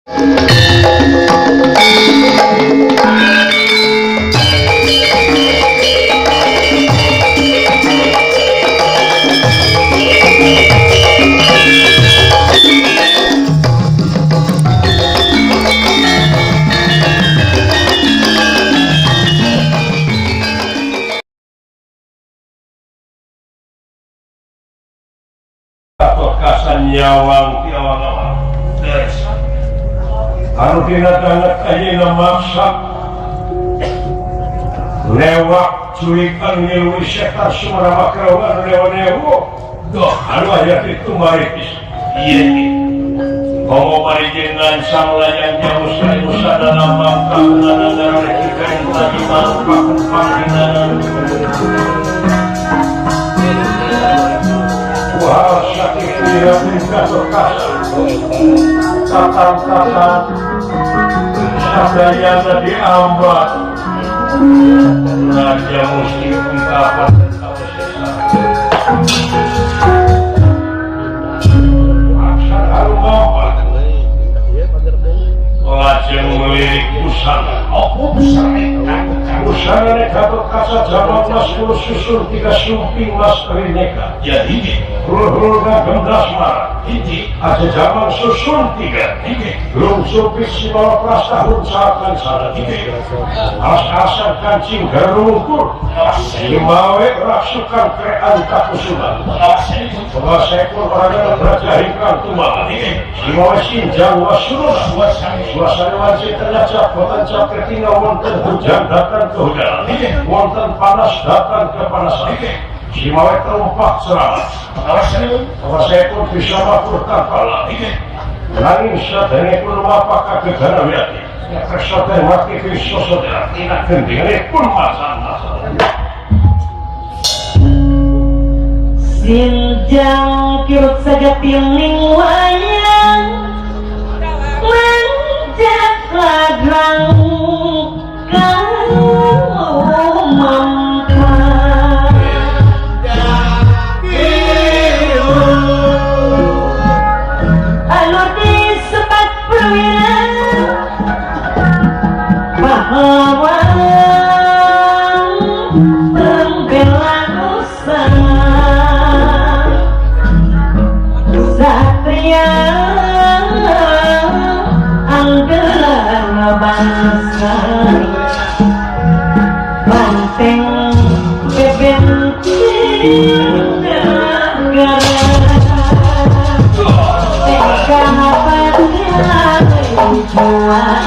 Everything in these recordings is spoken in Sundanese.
Kasan nyawang ti awang-awang. Anu dina danget ayeuna maksa lewak culikan ngilu setan sumarama kerawan lewa-lewa. Doh, anu aya kitu maritis. Ieu komo bari jeung ngancang layang jauh sae dalam bangka nana rek tadi mangpak panggilan. Wah, sakit kira tingkat berkasa tatang-tatang sadayana diambat raja musti ungkapan lajeng melirik busana. Oh, busana neka bekasa jaman mas kurus susun tiga sumping mas rineka. Ya hiji. Hulul-hulna gendras marah. Hiji. Aja jaman susun tiga. Hiji. Lung supis si bawa prastahun saat sana. Hiji. As-asan kancing garungkur. Limawe rasukan krean kakusuman. Pengasekun orangnya beraja hingkang tumbang. Limawe sinjang wasuruna. Suasana wajib ternyata boten caketina wonten hujan datang ke hujan, wonten panas datang ke panasan. Simawe terumpak seramat. Pengasekun bisa makur tanpa nanging sadayapun mapak kagegana wiyati. Kersa mati bisa saudara tidak gendingane pun masan-masan. Sinjang kirut sajatining wayang manjat ladrang pahlawan pembela nusa satria andalan bangsa banteng bebenting negara teka patria juang.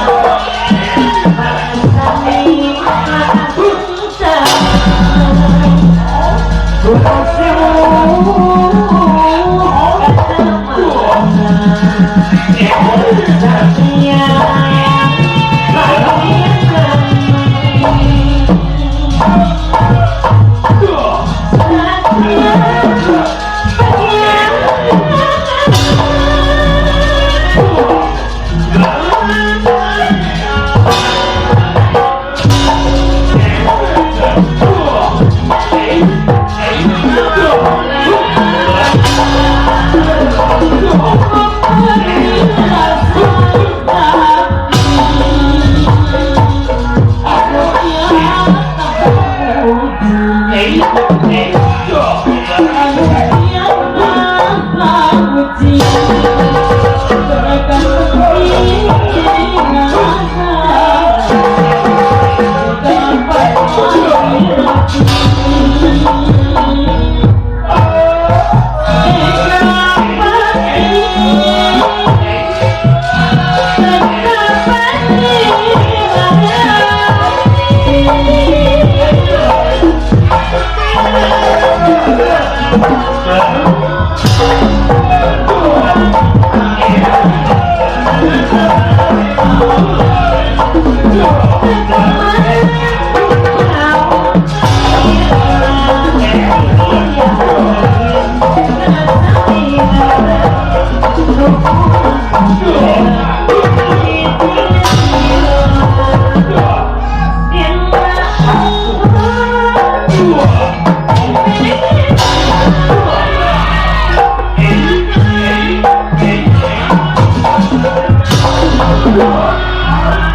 Oh!